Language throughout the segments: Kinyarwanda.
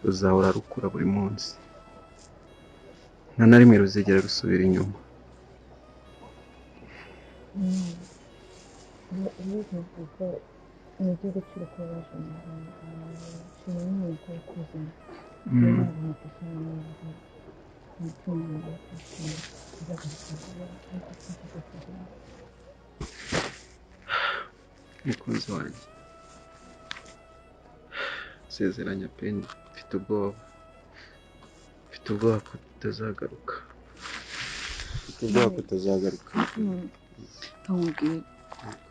Ruzahora rukura buri munsi, nta na rimwe ruzigera rusubira inyuma. Kuko ni iby'agaciro kuba waje mu buzima bwawe. Shima Imana ko yakuzanye. Niyo mpamvu amakosa nawe umutima wanjye wakwishima uzagaruka vuba, ariko sinshaka kugenda. Mukunzi wanjye, nsezeranya pe, mfite ubwoba, mfite ubwoba ko tutazagaruka, mfite ubwoba ko tutazagaruka. Ndamubwira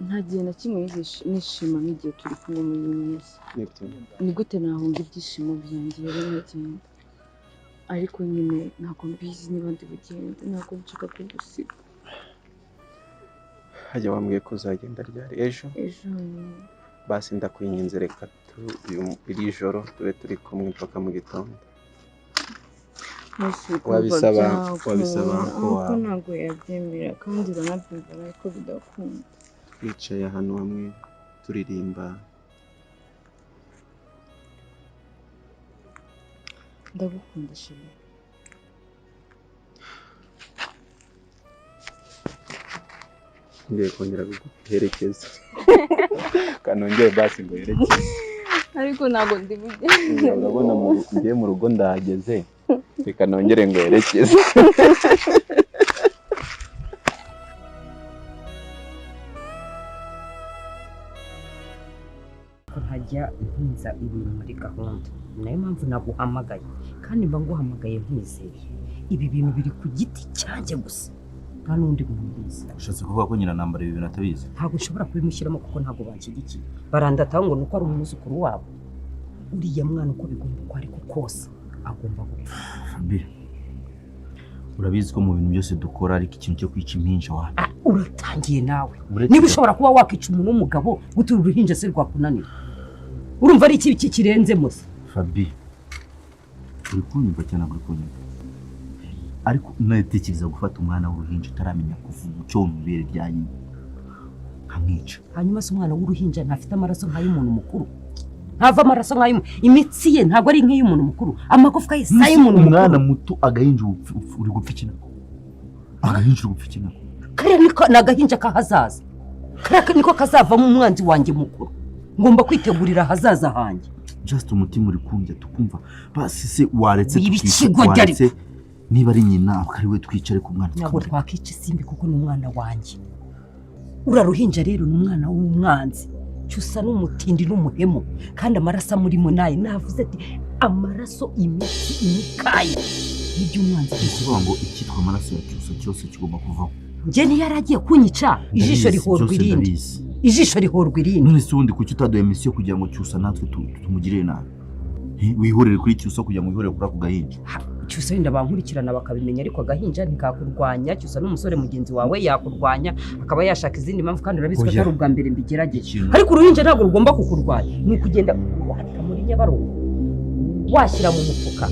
nta gihe na kimwe nishima nk'igihe turi kumwe muri iyi minsi. Nibyo. Ni gute nahunga ibyishimo byanjye rero nkagenda? Ariko nyine ntabwo mbizi niba ndi bugende, ntabwo nshaka kugusiga. Hajya wambwiye ko uzagenda ryari? Ejo? Ejo. Basi ndakwinginze, reka iri joro tube turi kumwe mpaka mu gitondo. Wabisaba wabisaba ko wawe ntabwo yabyemera, kandi uranabyumva ariko bidakunda. Twicaye ahantu hamwe turirimba. Ndagukunda shema. Ngiye kongera kuguherekeza. Kanongere basi ngo herekeze. Ariko ntabwo ndi bugende. Urabona ngiye mu rugo ndahageze, reka nongere ngo herekeze. Ntajya ntinza ibintu muri gahunda, ni nayo mpamvu naguhamagaye, kandi mba nguhamagaye nkwizeye. Ibi bintu biri ku giti cyanjye gusa, nta n'undi muntu ubizi. Ushatse kuvuga ko nyina nambara ibi bintu atabizi? Ntabwo nshobora kubimushyiramo kuko ntabwo banshyigikiye. Barandataho ngo nuko ari umwuzukuru wabo. Uriya mwana uko bigomba uko ariko kose agomba gupfa. Fabi, urabizi ko mu bintu byose dukora ariko ikintu cyo kwica impinja wapi. Uratangiye nawe. Niba ushobora kuba wakica umuntu w'umugabo, gutura uruhinja se rwakunanira? Urumva ari iki kirenzemo se? Fabi, uri kunyumva cyane, uri kunyumva. Ariko natekereza gufata umwana w'uruhinja utaramenya kuvuga icyo mu ibere rya nyina nkamwica. Hanyuma se umwana w'uruhinja ntafite amaraso nk'ay'umuntu mukuru? Ntava amaraso nk'ay'umuntu, imitsi ye ntabwo ari nk'iy'umuntu mukuru, amagufwa ye si ay'umuntu mukuru. Umwana muto agahinja uri gupfa iki nako? Agahinja uri gupfa iki nako? Kariya ni agahinja k'ahazaza. Kariya niko kazavamo umwanzi wanjye mukuru. Ngomba kwitegurira ahazaza hanjye. Just umutima uri kundya tukumva basi se waretse Ibi waretse niba ari nyina akari we twicare ku mwana. Ntabwo twakica isimbi kuko ni umwana wanjye. Uriya ruhinja rero ni umwana w'umwanzi. Cyusa n'umutindi n'umuhemu, kandi amaraso amurimo naye navuze ati amaraso, imitsi, imikaya n'iby'umwanzi. Ni ukuvuga ngo icyitwa amaraso ya Cyusa cyose kigomba kuvaho. Njye niyo yari agiye kunyica, ijisho rihorwa irindi. Ijisho rihorwa irindi. None se ubundi kuki utaduha misiyo kugira ngo Cyusa natwe tumugirire nabi? Wihorere kuri Cyusa kugira ngo wihorere kuri ako gahinja. Cyusa wenda bankurikirana bakabimenya, ariko agahinja ntikakurwanya. Cyusa n'umusore mugenzi wawe yakurwanya akaba yashaka izindi mpamvu, kandi urabizi ko atari ubwa mbere mbigerageje. Ariko uruhinja ntabwo rugomba kukurwanya, ni ukugenda wata muri Nyabarongo, washyira mu mufuka,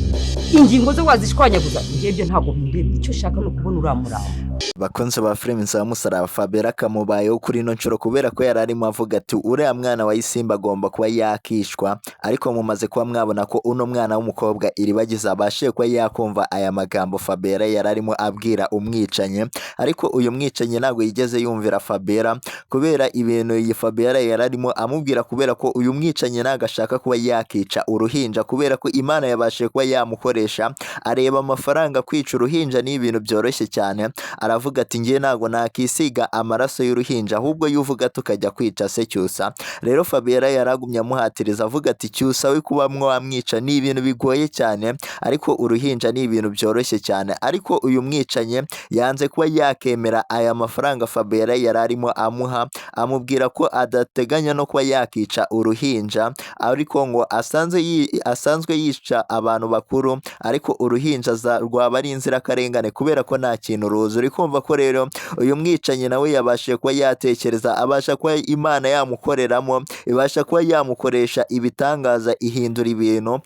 ingingo ze wazishwanyaguza. Ibyo ntabwo bindeba, icyo ushaka ni ukubona uriya murambo. Bakunze ba filime za Musaraba, Fabiola kamubayeho kuri ino nshuro kubera ko yari arimo avuga ati uriya mwana wa Isimbi agomba kuba yakishwa, ariko mumaze kuba mwabona ko uno mwana w'umukobwa Iribagiza abashije kuba yakumva aya magambo Fabiola yari arimo abwira umwicanyi, ariko uyu mwicanyi ntabwo yigeze yumvira Fabiola kubera ibintu iyi Fabiola yari arimo amubwira, kubera ko uyu mwicanyi ntabwo ashaka kuba yakica uruhinja, kubera ko Imana yabashije kuba yamukoresha areba amafaranga. Kwica uruhinja ni ibintu byoroshye cyane. Aravuga ati ngiye ntabwo nakisiga amaraso y'uruhinja, ahubwo yuvuga tukajya kwica se Cyusa. Rero Fabiola yaragumye amuhatiriza avuga ati Cyusa we kuba mwamwica ni ibintu bigoye cyane, ariko uruhinja ni ibintu byoroshye cyane. Ariko uyu mwicanyi yanze kuba yakemera aya mafaranga Fabiola yari arimo amuha, amubwira ko adateganya no kuba yakica uruhinja, ariko ngo asanzwe yica abantu bakuru, ariko uruhinja rwaba ari inzirakarengane kubera ko nta kintu ruzi. Uri Kumva ko rero uyu mwicanyi nawe yabashije kuba yatekereza, abasha kuba Imana yamukoreramo, ibasha kuba yamukoresha ibitangaza, ihindura ibintu.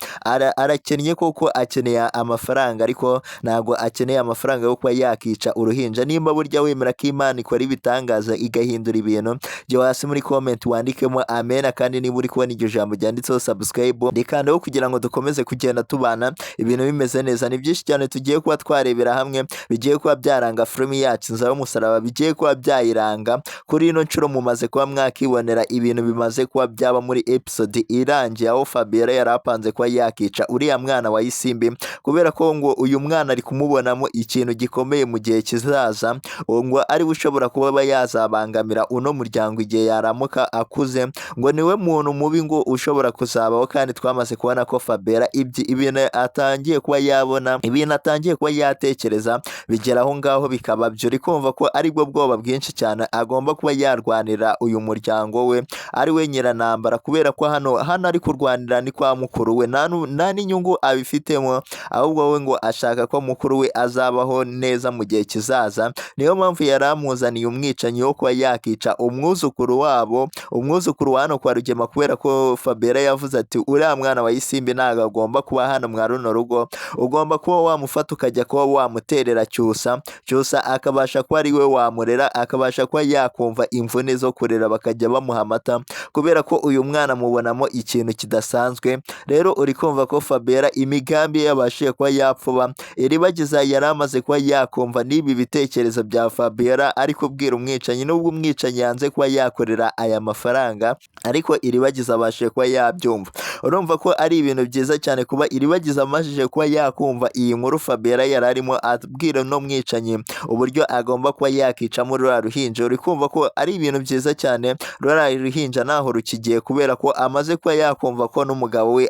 Arakennye koko, akeneye amafaranga, ariko ntabwo akeneye amafaranga yo kuba yakica uruhinja. Nimba burya wemera ko Imana ikora ibitangaza igahindura ibintu, jya hasi muri comment wandikemo amena. Kandi niba uri kubona iryo jambo ryanditseho subscribe, rikandeho kugira ngo dukomeze kugenda tubana ibintu bimeze neza. Ni byinshi cyane tugiye kuba twarebera hamwe bigiye kuba byaranga filimi yacu Inzira y'Umusaraba, bigiye kuba byayiranga kuri ino nshuro. Mumaze kuba mwakibonera ibintu bimaze kuba byaba muri episode irangiye, aho Fabiola yari apanze kuba yakica uriya mwana wa Isimbi, kubera ko ngo uyu mwana ari kumubonamo ikintu gikomeye mu gihe kizaza, ngo ari we ushobora kuba yazabangamira uno muryango igihe yaramuka akuze, ngo niwe muntu mubi ngo ushobora kuzabaho. Kandi twamaze kubona ko Fabiola ibintu atangiye kuba yabona, ibintu atangiye kuba yatekereza, bigera aho ngaho bikaba byo. Uri kumva ko aribwo bwoba bwinshi cyane agomba kuba yarwanira uyu muryango we, ari we nyiranambara, kubera ko hano ari kurwanira ni kwa mukuru we, nta n'inyungu abifitemo, ahubwo we ngo ashaka ko mukuru we azabaho neza mu gihe kizaza. Niyo mpamvu yari amuzaniye umwicanyi wo kuba yakica umwuzukuru wabo, umwuzukuru wa hano kwa Rugema, kubera ko Fabiola yavuze ati uriya mwana wa Isimbi ntabwo agomba kuba hano mwa runo rugo, ugomba kuba wamufata ukajya kuba wamuterera Cyusa, Cyusa akabasha kuba ari we wamurera, akabasha kuba yakumva imvune zo kurera, bakajya bamuha amata, kubera ko uyu mwana mubonamo ikintu kidasanzwe. Rero uri kumva ko Fabiola imigambi ye yabashije kuba yapfuba. Iribagiza yari amaze kuba yakumva n'ibi bitekerezo bya Fabiola ari kubwira umwicanyi, nubwo umwicanyi yanze kuba yakorera aya mafaranga, ariko Iribagiza abashije kuba yabyumva. Urumva ko ari ibintu byiza cyane kuba Iribagiza amajije kuba yakumva iyi nkuru Fabiola yari arimo abwira no mwicanyi uburyo agomba kuba yakicamo ruriya ruhinja. Uri kumva ko ari ibintu byiza cyane. Ruriya ruhinja ntaho rukigiye, kubera ko amaze kuba yakumva ko n'umugabo we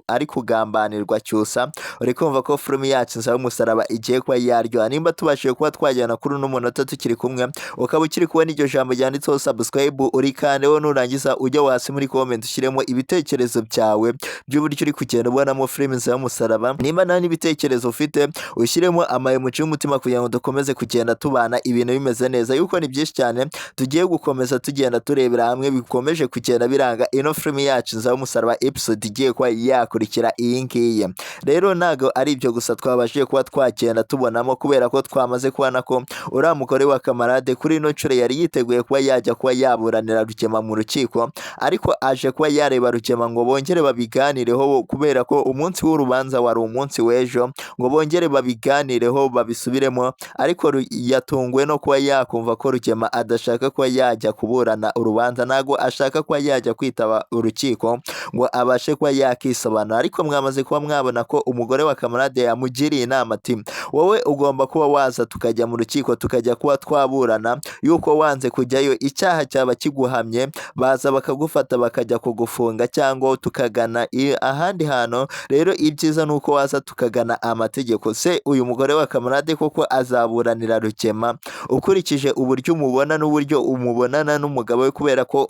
ari kugambanirwa Cyusa. Uri kumva ko filimi yacu Inzira y'Umusaraba igiye kuba yaryoha. Nimba tubashije kuba twajyana kuri uno munota tukiri kumwe, ukaba ukiri kubona iryo jambo ryanditseho subscribe, urikandeho. Nurangiza ujya hasi muri comment ushyiremo ibitekerezo byawe by'uburyo uri kugenda ubonamo filimi Inzira y'Umusaraba. Nimba nta n'ibitekerezo ufite, ushyiremo ama emoji y'umutima kugira ngo dukomeze kugenda tubana ibintu bimeze neza, yuko ni byinshi cyane tugiye gukomeza tugenda turebera hamwe bikomeje kugenda biranga ino filimi yacu Inzira y'Umusaraba, episode igiye kuba yakurikira iyi ngiyi. Rero ntabwo ari ibyo gusa twabashije kuba twagenda tubonamo, kubera ko twamaze kubona ko uriya mugore wa Kamarade kuri ino nshuro yari yiteguye kuba yajya kuba yaburanira Rugema mu rukiko, ariko aje kuba yareba Rugema ngo bongere babiganireho, kubera ko umunsi w'urubanza wari umunsi w'ejo, ngo bongere babiganireho babisubiremo. Ariko yatunguwe no kuba yakumva ko Rugema adashaka kuba yajya kuburana urubanza, ntabwo ashaka kuba yajya kwitaba urukiko ngo abashe kuba yakisobanura. Ariko mwamaze kuba mwabona ko umugore wa Kamarade yamugiriye inama ati wowe ugomba kuba waza tukajya mu rukiko, tukajya kuba twaburana, yuko wanze kujyayo icyaha cyaba kiguhamye, baza bakagufata bakajya kugufunga, cyangwa tukagana ahandi hantu. Rero ibyiza ni uko waza tukagana amategeko. Se uyu mugore wa Kamarade koko azaburanira Rugema ukurikije uburyo umubona n'uburyo umubonana n'umugabo we, kubera ko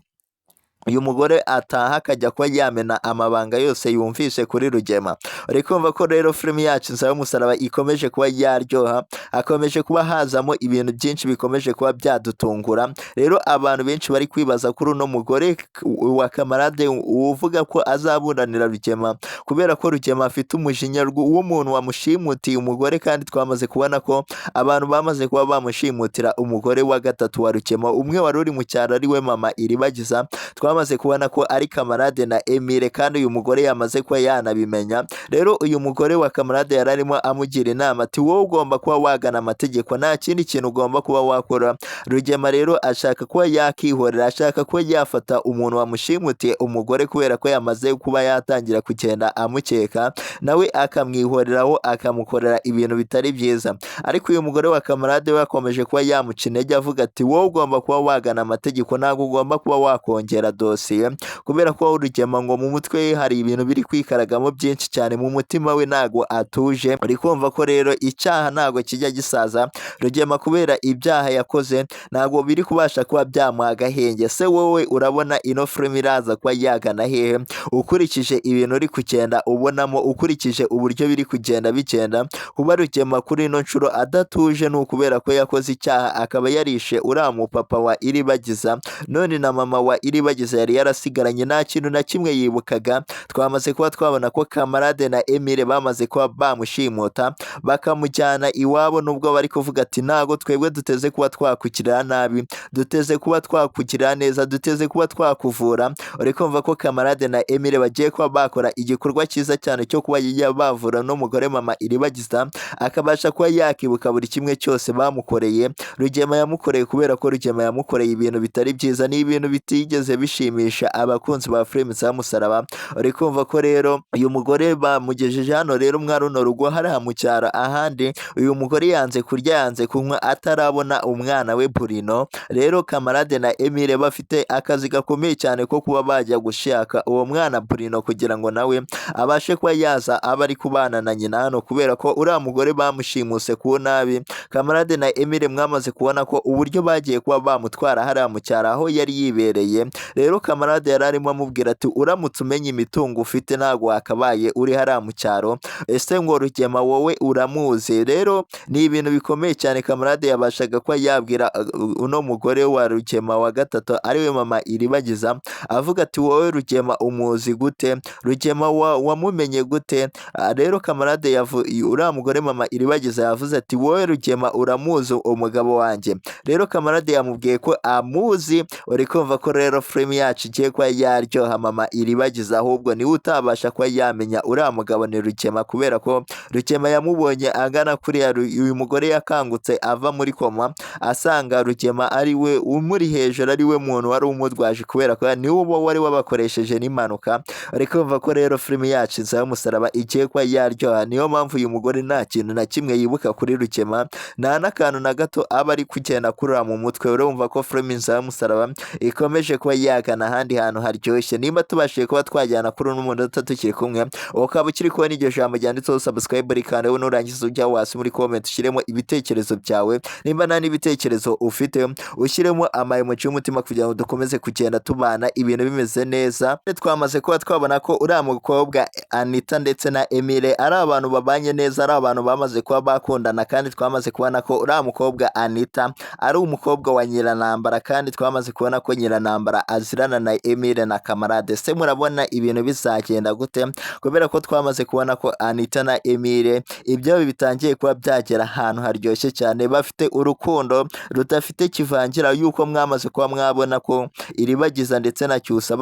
uyu mugore ataha akajya kuba yamena amabanga yose yumvise kuri Rugema? Uri kumva ko rero filimi yacu Inzira y'Umusaraba ikomeje kuba yaryoha, hakomeje kuba hazamo ibintu byinshi bikomeje kuba byadutungura. Rero abantu benshi bari kwibaza kuri uno mugore wa Kamarade uvuga ko azaburanira Rugema, kubera ko Rugema afite umujinya w'umuntu wamushimutiye umugore, kandi twamaze kubona ko abantu bamaze kuba bamushimutira umugore wa gatatu wa Rugema, umwe wari uri mu cyaro ari we mama Iribagiza. Twamaze kubona ko ari Kamarade na Emile, kandi uyu mugore yamaze kuba yanabimenya. Rero uyu mugore wa Kamarade yari arimo amugira inama ati wowe ugomba kuba wagana amategeko, nta kindi kintu ugomba kuba wakora. Rugema rero ashaka kuba yakihorera, ashaka kuba yafata umuntu wamushimutiye umugore, kubera ko yamaze kuba yatangira kugenda amukeka, nawe akamwihoreraho akamukorera ibintu bitari byiza. Ariko uyu mugore wa Kamarade we akomeje kuba yamuca intege, avuga ati wowe ugomba kuba wagana amategeko, ntabwo ugomba kuba wakongera dosiye, kubera ko Rugema ngo mu mutwe we hari ibintu biri kwikaragamo byinshi cyane, mu mutima we ntago atuje. Uri kumva ko rero icyaha ntago kijya gisaza. Rugema kubera ibyaha yakoze ntabwo biri kubasha kuba byamuha agahenge. Se wowe urabona ino filime iraza kuba yagana hehe, ukurikije ibintu uri kugenda ubonamo, ukurikije uburyo biri kugenda bigenda? Kuba Rugema kuri ino nshuro adatuje ni ukubera ko yakoze icyaha, akaba yarishe uriya mupapa wa Iribagiza, none na mama wa Iribagiza yari yarasigaranye nta kintu na kimwe yibukaga. Twamaze kuba twabona ko Kamarade na Emile bamaze kuba bamushimuta bakamujyana iwabo, nubwo bari kuvuga ati ntago twebwe duteze kuba twakugirira nabi, duteze kuba twakugirira neza, duteze kuba twakuvura. Uri kumva ko Kamarade na Emile bagiye kuba bakora igikorwa cyiza cyane cyo kuba bavura n'umugore mama Iribagiza, akabasha kuba yakibuka buri kimwe cyose bamukoreye, Rugema yamukoreye, kubera ko Rugema yamukoreye ibintu bitari byiza, ni ibintu bitigeze bishimisha abakunzi ba filime za Musaraba. Uri kumva ko rero uyu mugore bamugejeje hano rero mwa runo rugo hariya mu cyaro ahandi, uyu mugore yanze kurya, yanze kunywa atarabona umwana we Burino. Rero Kamarade na Emile bafite akazi gakomeye cyane ko kuba bajya gushaka uwo mwana Burino, kugira ngo nawe abashe kuba yaza aba ari kubana na nyina hano, kubera ko uriya mugore bamushimuse ku nabi. Kamarade na Emile mwamaze kubona ko uburyo bagiye kuba bamutwara hariya mu cyaro aho yari yibereye. Rero Kamarade yari arimo amubwira ati uramutse umenya imitungo ufite ntabwo wakabaye uri hariya mu cyaro. Ese ngo Rugema wowe uramuzi? Rero ni ibintu bikomeye cyane. Kamarade yabashaga kuba yabwira uno mugore wa Rugema wa gatatu, ariwe mama Iribagiza, avuga ati wowe Rugema umuzi gute? Rugema wamumenye gute? Rero Kamarade uriya mugore mama Iribagiza yavuze ati wowe Rugema uramuzi umugabo wanjye? Rero Kamarade yamubwiye ko amuzi. Uri kumva ko rero filime yacu igiye kuba yaryoha. Mama Iribagiza ahubwo niwe utabasha kuba yamenya uriya mugabo ni Rugema, kubera ko Rugema yamubonye angana kuriya. Uyu mugore yakangutse ava muri koma asanga Rugema ari we umuri hejuru, ari we muntu wari umurwaje, kubera ko niwe uba wari wabakoresheje n'impanuka. Uri kumva ko rero filime yacu Inzira y'Umusaraba igiye kuba yaryoha. Niyo mpamvu uyu mugore nta kintu na kimwe yibuka kuri Rugema, nta n'akantu na gato aba ari kugenda akurura mu mutwe. Urumva ko filime Inzira y'Umusaraba ikomeje kuba yagana ahandi hantu haryoshye. Nimba tubashije kuba twajyana kuri uno munota tukiri kumwe, ukaba ukiri kubona iryo jambo ryanditseho subscribe, rikanda, nurangiza ujya hasi muri comment ushyiremo ibitekerezo byawe. Nimba nta n'ibitekerezo ufite, ushyiremo ama emoji y'umutima kugira ngo dukomeze kugenda tubana ibintu bimeze neza. Twamaze kuba twabona ko uriya mukobwa Anita ndetse na Emile ari abantu babanye neza, ari abantu bamaze kuba bakundana, kandi twamaze kubona ko uriya mukobwa Anita ari umukobwa wa Nyiranambara, kandi twamaze kubona ko Nyiranambara azirana na Emile na Kamarade. Se murabona ibintu bizagenda gute, kubera ko twamaze kubona ko Anita na Emile ibyo bitangiye kuba byagera ahantu haryoshye cyane, bafite urukundo rudafite kivangira, yuko mwamaze kuba mwabona ko Iribagiza ndetse na Cyusa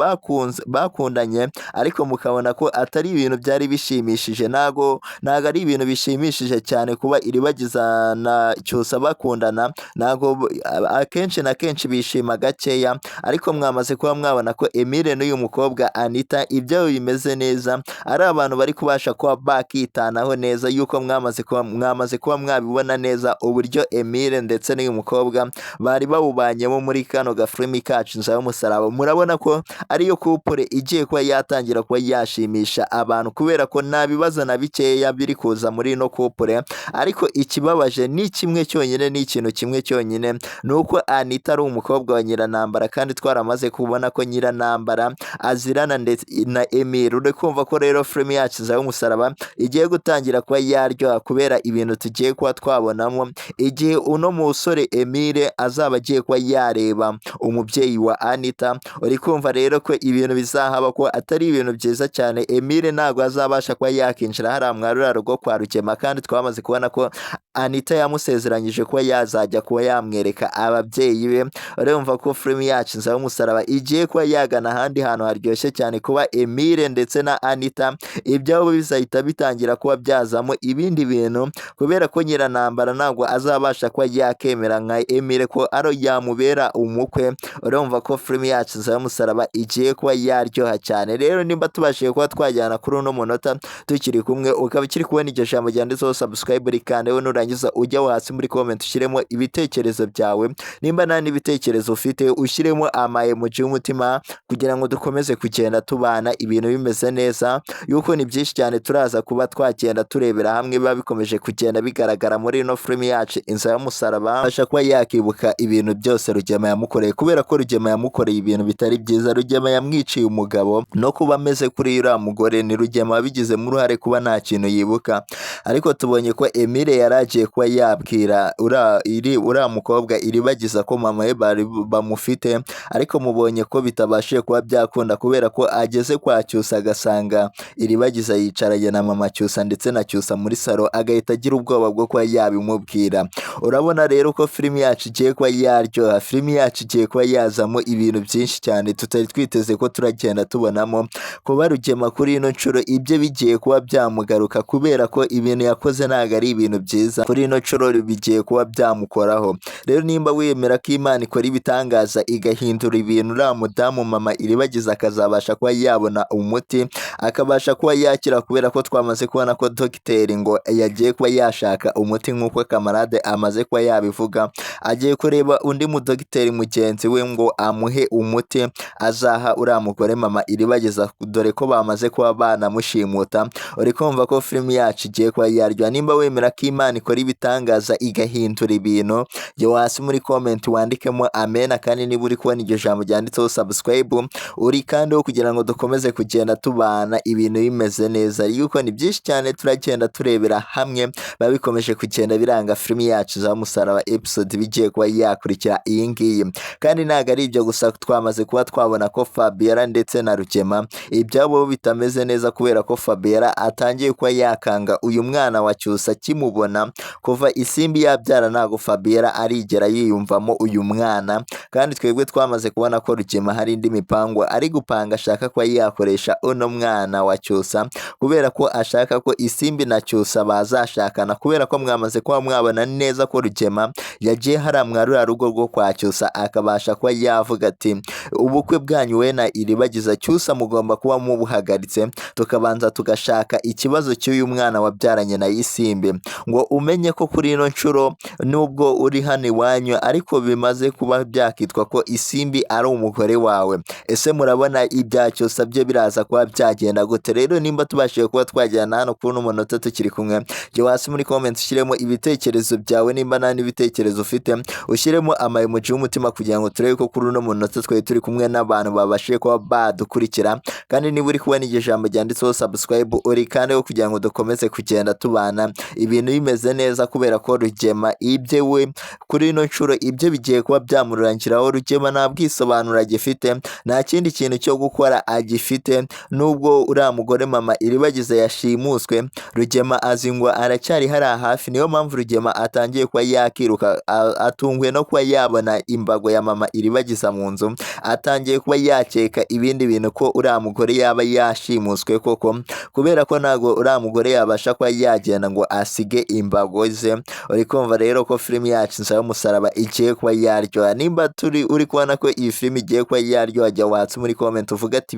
bakundanye, ariko mukabona ko atari ibintu byari bishimishije. Ntago ari ibintu bishimishije cyane kuba Iribagiza na Cyusa bakundana, ntago akenshi na kenshi bishima gakeya, ariko mwamaze kuba mwabona ko Emile n'uyu mukobwa Anita ibyo bimeze neza, ari abantu bari kubasha kuba bakitanaho neza, yuko mwamaze kuba mwabibona neza uburyo Emile ndetse n'uyu mukobwa bari bawubanyemo muri kano gafilimi kacu Inzira y'Umusaraba. Murabona ko ariyo couple igiye kuba yatangira kuba yashimisha abantu, kubera ko nta bibazo na bikeya biri kuza muri ino couple. Ariko ikibabaje ni kimwe cyonyine, ni ikintu kimwe cyonyine, ni uko Anita ari umukobwa wa Nyiranambara, kandi twaramaze kubona ko Nyiranambara azirana ndetse na Emile. Uri kumva ko rero filime yacu Inzira y'Umusaraba igiye gutangira kuba yaryoha, kubera ibintu tugiye kuba twabonamo igihe uno musore Emile azaba agiye kuba yareba umubyeyi wa Anita. Uri kumva rero ko ibintu bizahaba ko atari ibintu byiza cyane. Emile ntabwo azabasha kuba yakinjira hariya mwa ruriya rugo kwa Rugema, kandi twamaze kubona ko Anita yamusezeranyije kuba yazajya kuba yamwereka ababyeyi be. Urumva ko filime yacu Inzira y'Umusaraba igiye kuba yagana ahandi hantu haryoshye cyane, kuba Emile ndetse na Anita ibyabo bizahita bitangira kuba byazamo ibindi bintu, kubera ko Nyiranambara ntabwo azabasha kuba yakemera nka Emile ko ari yamubera umukwe. Urumva ko filime yacu Inzira y'Umusaraba igiye kuba yaryoha cyane. Rero nimba tubashije kuba twajyana kuri uno munota tukiri kumwe, ukaba ukiri kubona iryo jambo ryanditseho subscribe, rikandeho, nurangiza ujya hasi muri comment ushyiremo ibitekerezo byawe. Nimba nta n'ibitekerezo ufite, ushyiremo ama emoji. y'umutima kugira ngo dukomeze kugenda tubana ibintu bimeze neza, yuko ni byinshi cyane turaza kuba twagenda turebera hamwe biba bikomeje kugenda bigaragara muri ino filimi yacu Inzira y'Umusaraba. Abasha kuba yakibuka ibintu byose Rugema yamukoreye, kubera ko Rugema yamukoreye ibintu bitari byiza. Rugema yamwiciye umugabo, no kuba ameze kuri uriya mugore ni Rugema wabigizemo uruhare kuba nta kintu yibuka. Ariko tubonye ko Emile yari agiye kuba yabwira uriya mukobwa Iribagiza ko mama we bari bamufite, ariko mubonye ko bitabashije kuba byakunda kubera ko ageze kwa Cyusa agasanga Iribagiza yicaranye na mama Cyusa ndetse na Cyusa muri salo, agahita agira ubwoba bwo kuba yabimubwira. Urabona rero ko filimi yacu igiye kuba yaryoha, filimi yacu igiye kuba yazamo ibintu byinshi cyane tutari twiteze ko turagenda tubonamo. Kuba Rugema kuri ino nshuro ibye bigiye kuba byamugaruka, kubera ko ibintu yakoze ntabwo ari ibintu byiza, kuri ino nshuro bigiye kuba byamukoraho. Rero nimba wemera ko Imana ikora ibitangaza igahindura ibintu, uriya mudamu mama Iribagiza akazabasha kuba yabona umuti, akabasha kuba yakira, kubera ko twamaze kubona ko dogiteri ngo yagiye kuba yashaka umuti nk'uko kamarade amaze kuba yabivuga, agiye kureba undi mudogiteri mugenzi we ngo amuhe umuti azaha uriya mugore mama Iribagiza, dore ko bamaze kuba banamushimuta. Uri kumva ko filimi yacu igiye kuba yaryoha. Nimba wemera ko Imana ikora ibitangaza igahindura ibintu, jya hasi muri comment wandikemo amena. Kandi niba uri kubona iryo jambo ryanditseho subscribe, uri kandi wo kugira ngo dukomeze kugenda tubana ibintu bimeze neza, yuko ni byinshi cyane turagenda turebera hamwe biba bikomeje kugenda biranga filimi yacu za Musaraba episode bigiye kuba yakurikira iyi ngiyi. Kandi ntabwo ari ibyo gusa, twamaze kuba twabona ko Fabiola ndetse na Rugema ibyabo bitameze neza, kubera ko Fabiola atangiye kuba yakanga uyu mwana wa Cyusa akimubona. Kuva Isimbi yabyara ntabwo Fabiola arigera yiyumvamo uyu mwana, kandi twebwe twamaze kubona ko Rugema hari indi mipango ari gupanga, ashaka kuba yakoresha uno mwana wa Cyusa, kubera ko ashaka ko Isimbi na Cyusa bazashakana, kubera ko mwamaze kuba mwabona neza ko Rugema yagiye hariya mwa ruriya rugo rwo kwa Cyusa, akabasha kuba yavuga ati ubukwe bwanyu we na Iribagiza Cyusa mugomba kuba mubuhagaritse, tukabanza tugashaka ikibazo cy'uyu mwana wabyaranye na Isimbi, ngo umenye ko kuri ino nshuro nubwo uri hano iwanyu ariko bimaze kuba byakitwa ko Isimbi ari umugore wawe. Ese murabona ibya Cyusa byo biraza kuba byagenda gute? Rero nimba tubashije kuba twajyana hano kuri uno munota tukiri kumwe, jya hasi muri comment ushyiremo ibitekerezo byawe, nimba nta n'ibitekerezo ufite ushyiremo ama emoji y'umutima kugira ngo turebe ko kuri uno munota twari turi kumwe n'abantu babashije kuba badukurikira. Kandi niba uri kubona iryo jambo ryanditseho subscribe, uri kandi wo kugira ngo dukomeze kugenda tubana ibintu bimeze neza, kubera ko Rugema ibye we kuri ino nshuro ibyo bigiye kuba byamurangiraho. Rugema nta bwisobanuro agifite, nta kindi kintu cyo gukora agifite, nubwo uriya mugore mama Iribagiza yashimuswe, Rugema azi ngo aracyari hariya hafi. Niyo mpamvu Rugema atangiye kuba yakiruka, atunguwe no kuba yabona imbago ya mama Iribagiza mu nzu, atangiye kuba yakeka ibindi bintu ko uriya mugore yaba yashimuswe koko, kubera ko ntabwo uriya mugore yabasha kuba yagenda ngo asige imbago ze. Uri kumva rero ko filimi yacu Inzira y'Umusaraba igiye kuba yaryoha. Nimba turi uri kubona ko iyi filimi igiye kuba yaryoha, jya watse muri comment uvuga ati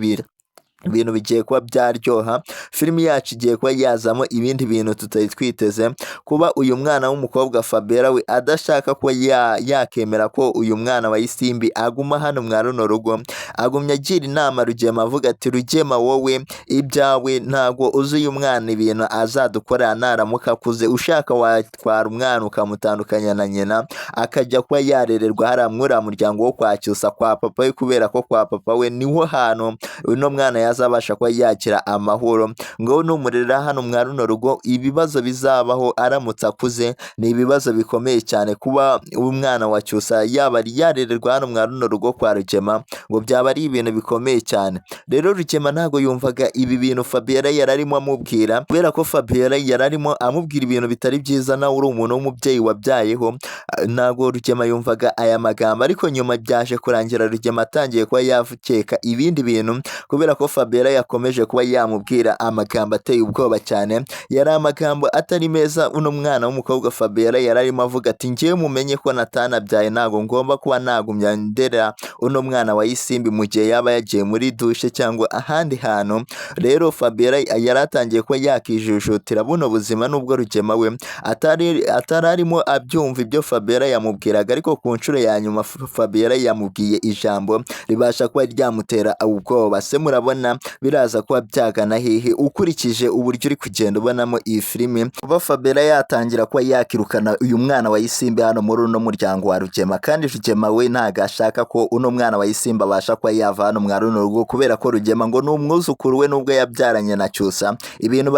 ibintu bigiye kuba byaryoha, filimi yacu igiye kuba yazamo ibindi bintu tutari twiteze. Kuba uyu mwana w'umukobwa Fabiola we adashaka kuba yakemera ko uyu mwana wa Isimbi aguma hano mwa runo rugo, agumya agira inama Rugema avuga ati Rugema wowe ibyawe ntabwo uzi uyu mwana ibintu azadukorera naramuka akuze, ushaka watwara umwana ukamutandukanya na nyina akajya kuba yarererwa hariya muri uriya muryango wo kwa Cyusa kwa papa we, kubera ko kwa papa we niho hantu uno mwana yazabasha kuba yakira amahoro. Ngo numurera hano mwa runo rugo ibibazo bizabaho aramutse akuze ni ibibazo bikomeye cyane. Kuba umwana wa Cyusa yaba yarererwa hano mwa runo rugo kwa Rugema ngo byaba ari ibintu bikomeye cyane. Rero Rugema ntabwo yumvaga ibi bintu Fabiola yari arimo amubwira, kubera ko Fabiola yari arimo amubwira ibintu bitari byiza, nawe uri umuntu w'umubyeyi wabyayeho, ntabwo Rugema yumvaga aya magambo. Ariko nyuma byaje kurangira Rugema atangiye kuba yakeka ibindi bintu, kubera ko Fabiola yakomeje kuba yamubwira amagambo ateye ubwoba cyane. Yari amagambo atari meza. Uno mwana w'umukobwa Fabiola yari arimo avuga ati ngewe mumenye ko natanabyaye, ntabwo ngomba kuba nagumya ndera uno mwana wa Isimbi mu gihe yaba yagiye muri dushe cyangwa ahandi hantu. Rero Fabiola yari atangiye kuba yakijujutira buno buzima, nubwo Rugema we atari arimo abyumva ibyo Fabiola yamubwiraga. Ariko ku nshuro ya nyuma Fabiola yamubwiye ijambo ribasha kuba ryamutera ubwoba. Se murabona biraza kuba byagana hehe ukurikije uburyo uri kugenda ubonamo iyi filimi? Kuba Fabiola yatangira kuba yakirukana uyu mwana wa Isimbi hano muri uno muryango wa Rugema, kandi Rugema we ntago ashaka ko uno mwana wa Isimbi abasha kuba yava hano mwa runo rugo, kubera ko Rugema ngo ni umwuzukuru we nubwo yabyaranye na Cyusa. Ibintu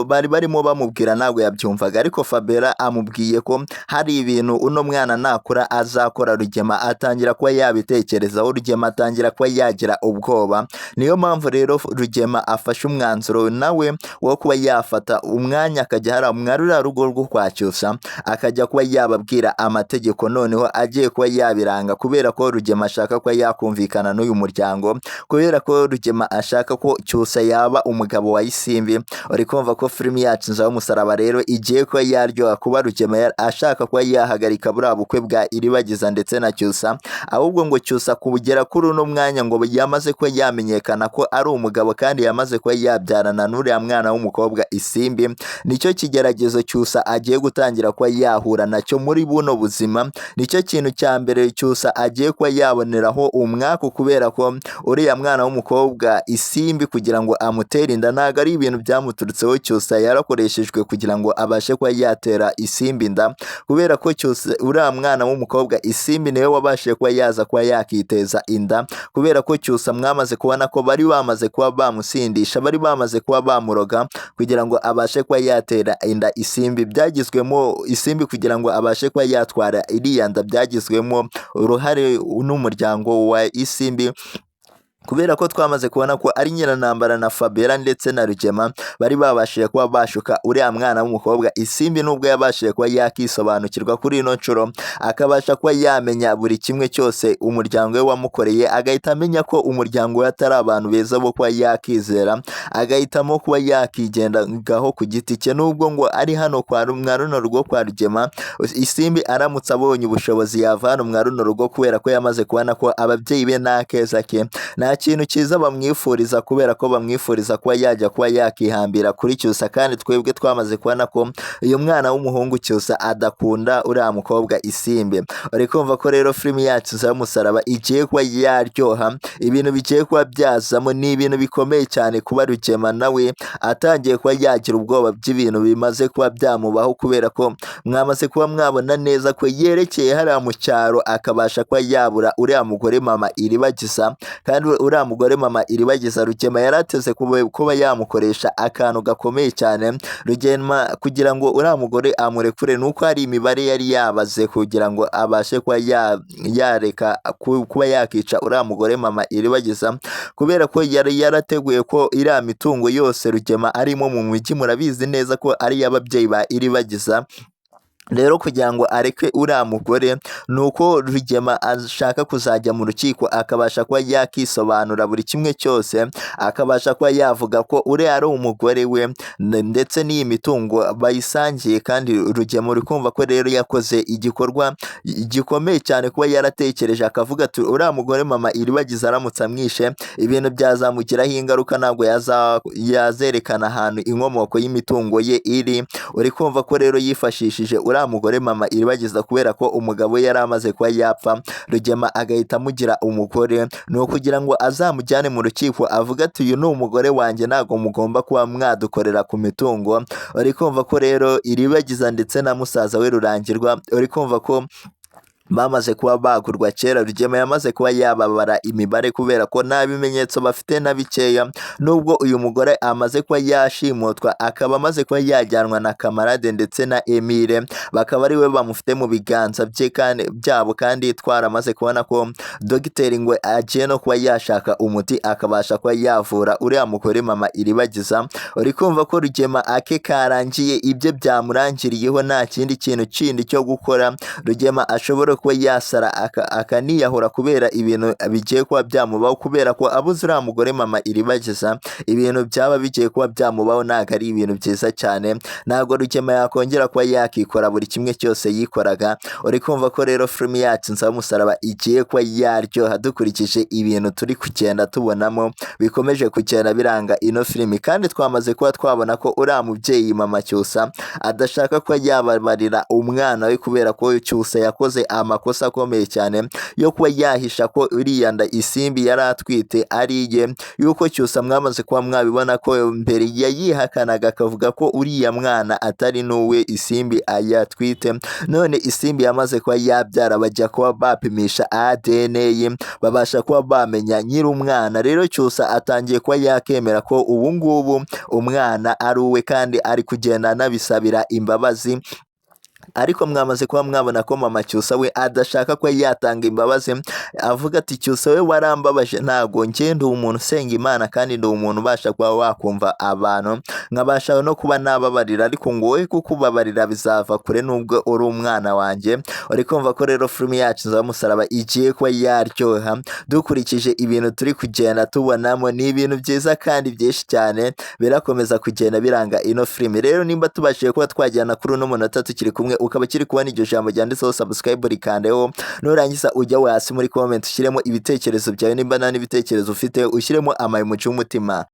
bari barimo bamubwira ntabwo yabyumvaga, ariko Fabiola amubwiye ko hari ibintu uno mwana nakura azakora. Rugema atangira kuba yabitekerezaho, Rugema atangira kuba yagira ubwoba. Niyo mpamvu rero Rugema afashe umwanzuro nawe wo kuba yafata umwanya akajya hariya mwa ruriya rugo rwo kwa Cyusa, akajya kuba yababwira amategeko noneho agiye kuba yabiranga, kubera ko Rugema ashaka kuba yakumvikana n'uyu muryango, kubera ko Rugema ashaka ko Cyusa yaba umugabo wa Isimbi. Uri kumva ko filimi yacu Inzira y'Umusaraba rero igiye kuba yaryoha, kuba Rugema ashaka kuba yahagarika buriya bukwe bwa Iribagiza ndetse na Cyusa. Ahubwo ngo Cyusa kugera kuri uno mwanya ngo yamaze kuba yamenyekana ko ari umugabo, kandi yamaze kuba yabyarana n'uriya mwana w'umukobwa Isimbi. Nicyo kigeragezo Cyusa agiye gutangira kuba yahura nacyo muri buno buzima. Nicyo kintu cya mbere Cyusa agiye kuba yaboneraho umwaku, kubera ko uriya mwana w'umukobwa Isimbi kugira ngo amutere inda ntabwo ari ibintu byamuturutseho. Cyusa yarakoreshejwe kugira ngo abashe kuba yatera Isimbi inda, kubera ko Cyusa uriya mwana w'umukobwa Isimbi niwe wabashije kuba yaza kuba yakiteza inda, kubera ko Cyusa mwamaze kubona ko bari bamaze kuba bamusindisha, bari bamaze kuba bamuroga kugira ngo abashe kuba yatera inda Isimbi. Byagizwemo Isimbi kugira ngo abashe kuba yatwara iriya nda, byagizwemo uruhare n'umuryango wa Isimbi, kubera ko twamaze kubona ko ari Nyiranambara na Fabiola ndetse na Rugema bari babashije kuba bashuka uriya mwana w'umukobwa Isimbi. Nubwo yabashije kuba yakisobanukirwa kuri ino nshuro, akabasha kuba yamenya buri kimwe cyose umuryango we wamukoreye, agahita amenya ko umuryango we atari abantu beza bo kuba yakizera, agahitamo kuba yakigendaho ku giti cye. Nubwo ngo ari hano kwa mwa runo rugo kwa Rugema, Isimbi aramutse abonye ubushobozi yava hano mwa runo rugo, kubera ko yamaze kubona ko ababyeyi be nta keza ke, nta kintu cyiza bamwifuriza, kubera ko bamwifuriza kuba yajya kuba yakihambira kuri Cyusa. Kandi twebwe twamaze kubona ko uyu mwana w'umuhungu Cyusa adakunda uriya mukobwa Isimbi. Uri kumva ko rero filimi yacu Inzira y'Umusaraba igiye kuba yaryoha. Ibintu bigiye kuba byazamo ni ibintu bikomeye cyane, kuba Rugema nawe atangiye kuba yagira ubwoba by'ibintu bimaze kuba byamubaho, kubera ko mwamaze kuba mwabona neza ko yerekeye hariya mu cyaro akabasha kuba yabura uriya mugore mama Iribagiza. Kandi uriya mugore mama Iribagiza Rugema yarateze kuba yamukoresha akantu gakomeye cyane. Rugema kugira ngo uriya mugore amurekure nuko hari imibare yari yabaze kugira ngo abashe kuba yareka kuba yakica uriya mugore mama Iribagiza, kubera ko yari yarateguye ko iriya mitungo yose Rugema arimo mu mujyi, murabizi neza ko ari iy'ababyeyi ba Iribagiza. Rero kugira ngo areke uriya mugore nuko Rugema ashaka kuzajya mu rukiko akabasha kuba yakisobanura buri kimwe cyose, akabasha kuba yavuga ko uriya ari umugore we ndetse n'iyi mitungo bayisangiye. Kandi Rugema uri kumva ko rero yakoze igikorwa gikomeye cyane, kuba yaratekereje akavuga ati uriya mugore mama Iribagiza aramutse amwishe ibintu byazamugiraho ingaruka, ntabwo yazerekana ahantu inkomoko y'imitungo ye iri. Uri kumva ko rero yifashishije uriya mugore mama Iribagiza, kubera ko umugabo yari amaze kuba yapfa, Rugema agahita amugira umugore, ni ukugira ngo azamujyane mu rukiko avuga ati uyu ni umugore wanjye, ntabwo mugomba kuba mwadukorera ku mitungo. Uri kumva ko rero Iribagiza ndetse na musaza we Rurangirwa, uri kumva ko bamaze kuba bagurwa kera. Rugema yamaze kuba yababara imibare, kubera ko nta bimenyetso bafite na bikeya. Nubwo uyu mugore amaze kuba yashimutwa, akaba amaze kuba yajyanwa na Kamarade ndetse na Emile, bakaba ari we bamufite mu biganza bye kandi byabo. Kandi twaramaze kubona ko dogiteri ngo agiye no kuba yashaka umuti akabasha kuba yavura uriya mugore mama Iribagiza. Uri kumva ko Rugema ake karangiye, ibyo byamurangiriyeho, nta kindi kintu kindi cyo gukora Rugema ashobora ashobora kuba yasara akaniyahura kubera ibintu bigiye kuba byamubaho, kubera ko abuze uriya mugore mama Iribagiza, ibintu byaba bigiye kuba byamubaho ntabwo ari ibintu byiza cyane. Ntabwo Rugema yakongera kuba yakikora buri kimwe cyose yikoraga. Uri kumva ko rero filimi yacu Inzira y'Umusaraba igiye kuba yaryoha dukurikije ibintu turi kugenda tubonamo bikomeje kugenda biranga ino filimi. Kandi twamaze kuba twabona ko uriya mubyeyi mama Cyusa adashaka kuba yababarira umwana we, kubera ko Cyusa yakoze amakosa akomeye cyane yo kuba yahisha ko uriya nda Isimbi yari atwite ari iye, yuko Cyusa mwamaze kuba mwabibona ko mbere yayihakanaga akavuga ko uriya mwana atari n'uwe Isimbi ayatwite. None Isimbi yamaze kuba yabyara, bajya kuba bapimisha ADN ye, babasha kuba bamenya nyiri umwana. Rero Cyusa atangiye kuba yakemera ko ubu ngubu umwana ari uwe, kandi ari kugenda anabisabira imbabazi. Ariko mwamaze kuba mwabona ko mama Cyusa we adashaka ko yatanga imbabazi, avuga ati Cyusa we warambabaje, ntabwo njye ndi umuntu usenga Imana kandi ndi umuntu ubasha kuba wakumva abantu, nkabasha no kuba nababarira, ariko ngo wowe kukubabarira bizava kure nubwo uri umwana wanjye. Uri kumva ko rero filimi yacu Inzira y'Umusaraba igiye kuba yaryoha dukurikije ibintu turi kugenda tubonamo. Ni ibintu byiza kandi byinshi cyane birakomeza kugenda biranga ino filimi. Rero nimba tubashije kuba twajyana kuri uno munota tukiri kumwe, ukaba ukiri kubona iryo jambo ryanditseho subscribe, rikandeho. Nurangiza ujya hasi muri comment ushyiremo ibitekerezo byawe, nimba nta n'ibitekerezo ufite ushyiremo ama emoji y'umutima.